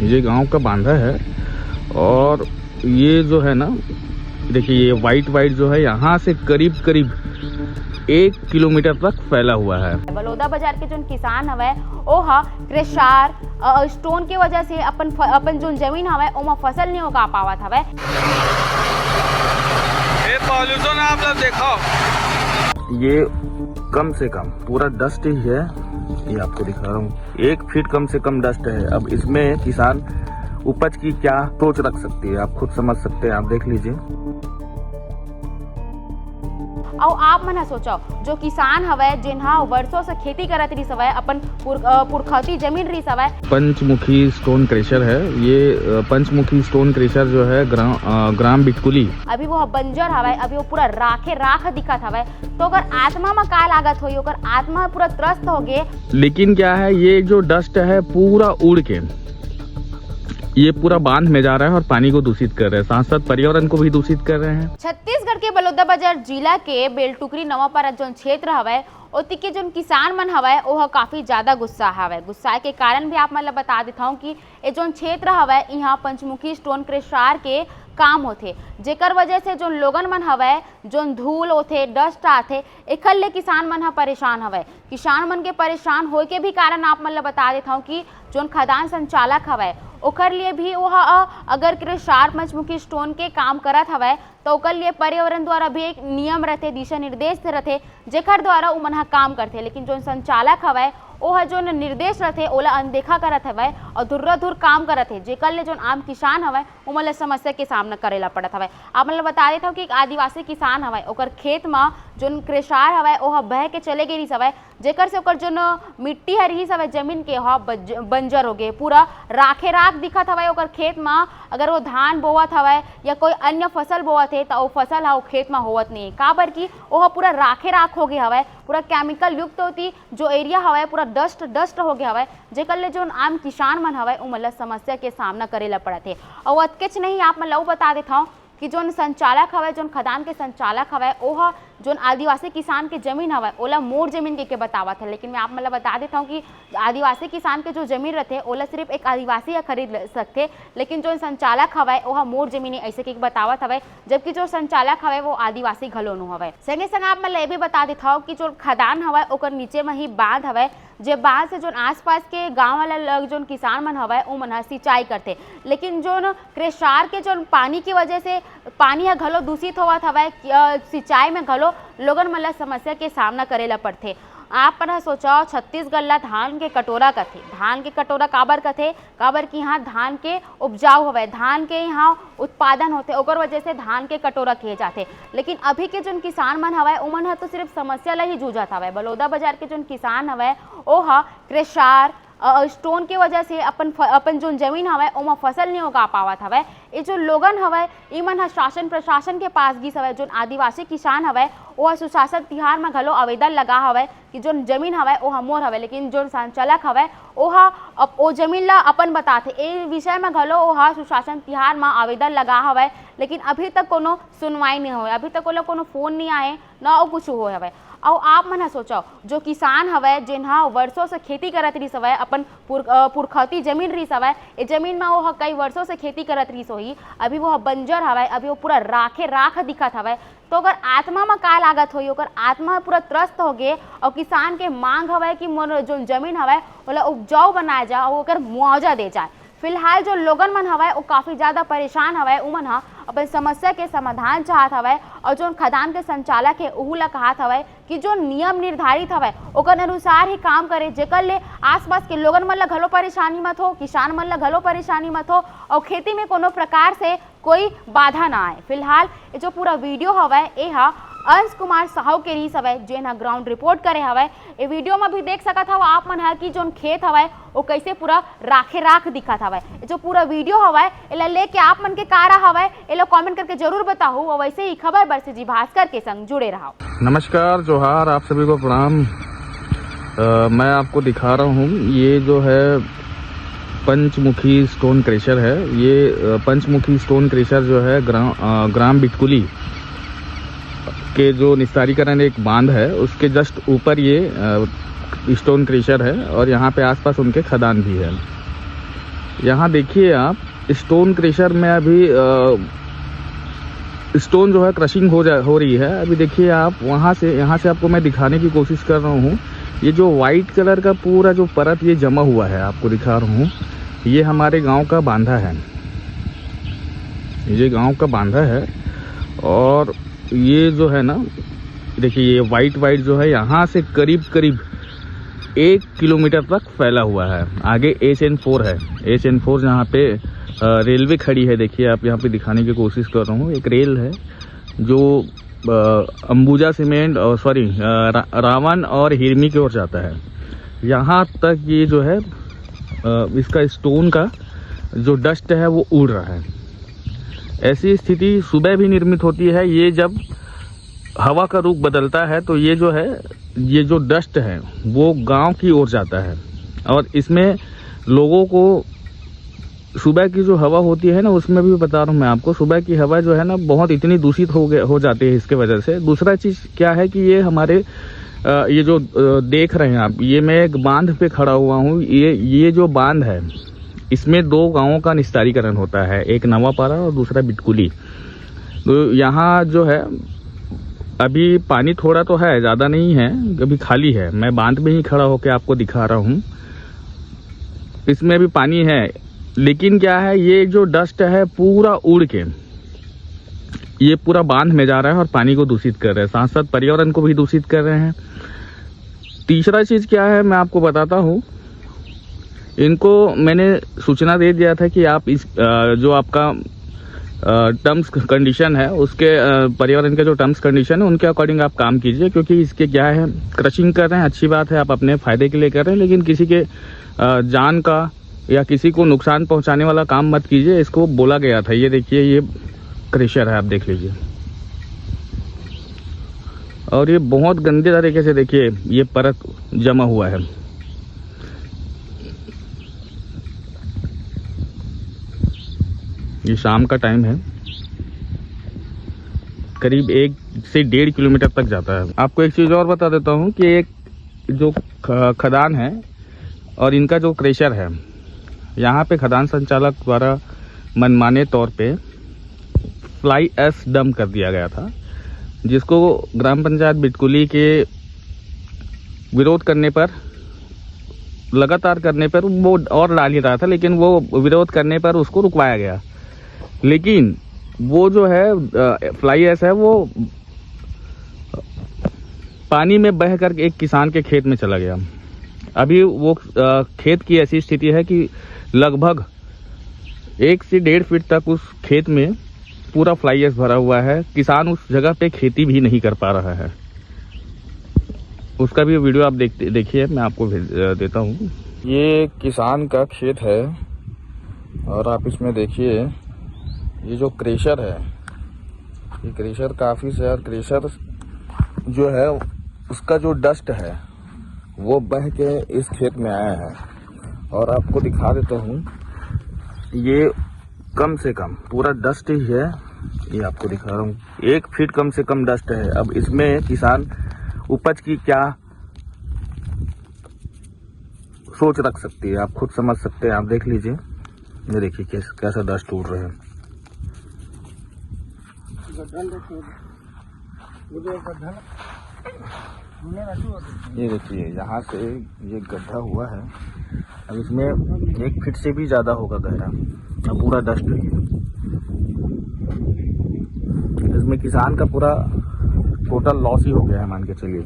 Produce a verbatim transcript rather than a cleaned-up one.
ये गांव का बांधा है और ये जो है ना, देखिए, ये वाइट वाइट जो है, यहाँ से करीब करीब एक किलोमीटर तक फैला हुआ है। बलौदा बाजार के जोन किसान हवय, ओ ह क्रेशार, अ, स्टोन के वजह से अपन फ-, अपन जोन जमीन हवय, ओमा फसल नहीं उगा पावत हवय। ये पॉल्यूशन आप लोग देखो। ये कम से कम पूरा डस्ट ही है, ये आपको दिखा रहा हूँ, एक फीट कम से कम डस्ट है। अब इसमें किसान उपज की क्या सोच रख सकती है, आप खुद समझ सकते हैं, आप देख लीजिए। अउ आप मन ह सोचव, जो किसान हवय, जेन ह वर्षों से खेती करत रिहिस हवय, अपन पुर-, अ, पुरखौती जमीन रिहिस हवय। पंचमुखी स्टोन क्रेशर है ये, अ, पंचमुखी स्टोन क्रेशर जो है ग्रा-, अ, ग्राम बिटकुली। अभी वो बंजर हवय, अभी वो पूरा राखे राख दिखत हवय, तो ओकर आत्मा म का लागत होही, ओकर आत्मा पूरा त्रस्त हो गे। लेकिन क्या है, ये जो डस्ट है पूरा उड़ के ये पूरा बांध में जा रहा है और पानी को दूषित कर रहे हैं, साथ साथ पर्यावरण को भी दूषित कर रहे हैं। छत्तीसगढ़ के बलौदाबाजार जिला के बेलटुकरी नवापारा जोन क्षेत्र हवय, ओती के जोन किसान मन हवय, ओह काफी ज्यादा गुस्सा हवय। गुस्साए के कारण भी आप मन ल बता देथव कि ए जोन क्षेत्र हवय, इहाँ पंचमुखी स्टोन क्रेशर के काम होथे, जेकर वजह से जोन लोगन मन हवय, जोन धूल होथे, डस्ट आथे, एखर ले किसान मन ह परेशान हवय। किसान मन के परेशान होए के भी कारण आप मन ल बता देथव कि जोन खदान संचालक हवय, ओकर लिए भी ओह, अ, अगर क्रेशर पंचमुखी स्टोन के काम करत हवय, त ओकर लिए पर्यावरण द्वारा भी एक नियम रथे, दिशा निर्देश रथे, जेकर द्वारा उमन ह काम करथे। लेकिन जोन संचालक हवय, ओह जोन निर्देश रथे, ओला अनदेखा करत हवय अउ धुर्राधुर काम करत हे, जेकर ले जोन आम किसान हवय, ओमन ल समस्या के सामना करे ला पड़त हवय। आप मन ल बता देथव कि एक आदिवासी किसान हवय, ओकर खेत म जोन क्रेशर हवय, ओह बह के चले गे रिहिस हवय, जेकर से ओकर जोन मिट्टी ह रिहिस हवय जमीन के, ओह बज-, बंजर हो गे, पूरा राखे राख दिखत हवय ओकर खेत म। अगर वो धान बोवत हवय या कोई अन्य फसल बोवत हे, त वो फसल ह वो खेत म होवत नहीं हे, काबर कि ओह पूरा राखे राख हो गे हवय, पूरा केमिकल युक्त ओती जो एरिया हवय, पूरा डस्ट डस्ट हो गे हवय, जेकर ले जोन आम किसान मन हवय, उमन ल समस्या के सामना करे ला पड़त हे। अउ अतकेच नहीं, आप मन ल अउ बता देथव कि जोन संचालक हवय, जोन खदान के संचालक हवय, ओह जोन आदिवासी किसान के जमीन हवय, ओला मोर जमीन कहिके बतावत हे। लेकिन मैं आप मन ल बता देथव कि आदिवासी किसान के जो जमीन रथे, ओला सिर्फ एक आदिवासी ह खरीद ले सकथे, लेकिन जोन संचालक हवय, ओह मोर जमीन हे, अइसे कहिके बतावत हवय, जबकि जो संचालक हवय, वो आदिवासी घलो नो हवय। संगे संग आप मन ल ये भी बता देथव कि जो खदान हवय, ओकर नीचे म ही बांध हवय, जे बांध से जोन आसपास के गांव वाला लोग, जोन किसान मन हवय, उमन ह सिंचाई करथे। लेकिन जोन क्रेशर के जोन पानी की वजह से पानी ह घलो दूषित होवत हवय, कि, अ, सिंचाई में घलो लोगन मन ल समस्या के सामना करे ल पड़थे। आप मन ह सोचव, छत्तीसगढ़ ल धान के कटोरा कथे। धान के कटोरा काबर कथे? काबर कि इहाँ धान के उपजाऊ हवय, धान के इहाँ उत्पादन होथे, ओकर वजह से धान के कटोरा कहे जाथे। लेकिन अभी के जोन किसान मन हवय, उमन ह तो सिर्फ समस्या ल ही जूझत हवय। बलौदा बाजार के जोन किसान हवय, ओ ह क्रेशर, अ, स्टोन के वजह से अपन फ-, अपन जोन जमीन हवय, ओमा फसल नहीं उगा पावत हवय। ये जो लोगन हवय, इमन ह शासन प्रशासन के पास गिस हवय। जोन आदिवासी किसान हवय, ओ ह सुशासन तिहार म घलो आवेदन लगा हवय कि जोन जमीन हवय, ओ ह मोर हवय, लेकिन जोन संचालक हवय, ओ ह अप-, ओ जमीन ला अपन बताथे। ए विषय म घलो ओ ह सुशासन तिहार म आवेदन लगा हवय, लेकिन अभी तक कोनो सुनवाई नहीं होय, अभी तक ओला कोनो फोन नहीं आए, न ओ कुछ होय हवय। अउ आप मन ह सोचव, जो किसान हवय, जेन ह वर्षों से खेती करत रिहिस हवय, अपन पुर-, अ, पुरखौती जमीन रिहिस हवय, ए जमीन म ओ ह कई वर्षों से खेती करत रिहिस होही, अभी वो ह बंजर हवय, अभी वो पूरा राखे राख दिखत हवय, तो ओकर आत्मा म का लागत होही? ओकर आत्मा पूरा त्रस्त हो गे। अउ किसान के मांग हवय कि मोर जोन जमीन हवय, ओला उपजाऊ बनाए जाए अउ ओकर मुआवजा दे जाए। फिलहाल जो लोगन मन हवय, वो काफी ज्यादा परेशान हवय, उमन ह अपन समस्या के समाधान चाहत हवय। अउ जोन खदान के संचालक हे, उहू ला कहत हवय कि जो नियम निर्धारित हवय, ओकर अनुसार ही काम करे, जेकर ले आसपास के लोगन मन ला घलो परेशानी मत हो, किसान मन ला घलो परेशानी मत हो, अउ खेती में कोनो प्रकार से कोई बाधा ना आए। फिलहाल ये जो पूरा वीडियो हवय, ए ह अंश कुमार साहू के रिहिस हवय, जेन ह ग्राउंड रिपोर्ट करे हवय। ए वीडियो म भी देख सकत हव आप मन ह कि जोन खेत हवय, वो कैसे पूरा राखे राख दिखत हवय। ये जो पूरा वीडियो हवय, एला लेके आप मन के का राय हवय, एला कमेंट करके जरूर बताहू। और वैसे ही खबर बर से जी भास्कर के संग जुड़े रहव। नमस्कार, जोहार, आप सभी को प्रणाम। अ, मैं आपको दिखा रहा हूँ, ये जो है पंचमुखी स्टोन क्रेशर है। ये, अ, पंचमुखी स्टोन क्रेशर जो है ग्राम, अ, ग्राम बिटकुली के जो निस्तारीकरण एक बांध है, उसके जस्ट ऊपर ये, अ, स्टोन क्रेशर है और यहाँ पे आसपास उनके खदान भी है। यहाँ देखिए आप, स्टोन क्रेशर में अभी स्टोन जो है क्रशिंग हो जा हो रही है। अभी देखिए आप, वहाँ से यहाँ से आपको मैं दिखाने की कोशिश कर रहा हूँ। ये जो वाइट कलर का पूरा जो परत ये जमा हुआ है, आपको दिखा रहा हूँ, ये हमारे गांव का बांधा है। ये गांव का बांधा है। और ये जो है ना, देखिए, ये वाइट वाइट जो है, यहाँ से करीब करीब एक किलोमीटर तक फैला हुआ है। आगे एच एन फोर है। एच एन फोर जहाँ पे रेलवे खड़ी है, देखिए, आप यहाँ पे दिखाने की कोशिश कर रहा हूँ, एक रेल है जो अंबुजा सीमेंट और सॉरी, रावण और हिरमी की ओर जाता है। यहाँ तक ये जो है, इसका स्टोन का जो डस्ट है, वो उड़ रहा है। ऐसी स्थिति सुबह भी निर्मित होती है। ये जब हवा का रुख बदलता है, तो ये जो है, ये जो डस्ट है, वो गांव की ओर जाता है। और इसमें लोगों को सुबह की जो हवा होती है ना, उसमें भी बता रहा हूँ मैं आपको, सुबह की हवा जो है ना, बहुत इतनी दूषित हो गए हो जाती है इसके वजह से। दूसरा चीज़ क्या है कि ये हमारे ये जो देख रहे हैं आप, ये मैं एक बांध पे खड़ा हुआ हूँ। ये ये जो बांध है, इसमें दो गांवों का निस्तारीकरण होता है, एक नवापारा और दूसरा बिटकुली। तो यहाँ जो है, अभी पानी थोड़ा तो है, ज़्यादा नहीं है, अभी खाली है। मैं बांध में ही खड़ा होकर आपको दिखा रहा हूँ। इसमें अभी पानी है, लेकिन क्या है, ये जो डस्ट है, पूरा उड़ के ये पूरा बांध में जा रहा है और पानी को दूषित कर रहा है, साथ साथ पर्यावरण को भी दूषित कर रहे हैं। तीसरा चीज़ क्या है, मैं आपको बताता हूँ। इनको मैंने सूचना दे दिया था कि आप इस जो आपका टर्म्स कंडीशन है, उसके पर्यावरण के जो टर्म्स कंडीशन है, उनके अकॉर्डिंग आप काम कीजिए, क्योंकि इसके क्या है, क्रशिंग कर रहे हैं, अच्छी बात है, आप अपने फ़ायदे के लिए कर रहे हैं, लेकिन किसी के जान का या किसी को नुकसान पहुंचाने वाला काम मत कीजिए। इसको बोला गया था। ये देखिए, ये क्रेशर है, आप देख लीजिए। और ये बहुत गंदे तरीके से, देखिए, ये परत जमा हुआ है। ये शाम का टाइम है, करीब एक से डेढ़ किलोमीटर तक जाता है। आपको एक चीज़ और बता देता हूँ कि एक जो खदान है और इनका जो क्रेशर है, यहाँ पे खदान संचालक द्वारा मनमाने तौर पे फ्लाई एश डंप कर दिया गया था, जिसको ग्राम पंचायत बिटकुली के विरोध करने पर, लगातार करने पर वो और डाल ही रहा था, लेकिन वो विरोध करने पर उसको रुकवाया गया। लेकिन वो जो है फ्लाई एश है, वो पानी में बह कर एक किसान के खेत में चला गया। अभी वो खेत की ऐसी स्थिति है कि लगभग एक से डेढ़ फीट तक उस खेत में पूरा फ्लाई एश भरा हुआ है। किसान उस जगह पे खेती भी नहीं कर पा रहा है। उसका भी वीडियो आप देखते देखिए, मैं आपको भेज देता हूँ। ये किसान का खेत है और आप इसमें देखिए, ये जो क्रेशर है, ये क्रेशर काफ़ी से, और क्रेशर जो है, उसका जो डस्ट है, वो बह के इस खेत में आया है। और आपको दिखा देता हूँ, ये कम से कम पूरा डस्ट ही है। ये आपको दिखा रहा हूँ, एक फीट कम से कम डस्ट है। अब इसमें किसान उपज की क्या सोच रख सकती है, आप खुद समझ सकते हैं। आप देख लीजिए, ये देखिए कैस-, कैसा डस्ट उड़ रहा है। ये देखिए, यहाँ से ये गड्ढा हुआ है, अब इसमें एक फीट से भी ज़्यादा होगा गहरा। अब पूरा डस्ट है, इसमें किसान का पूरा टोटल लॉस ही हो गया है, मान के चलिए।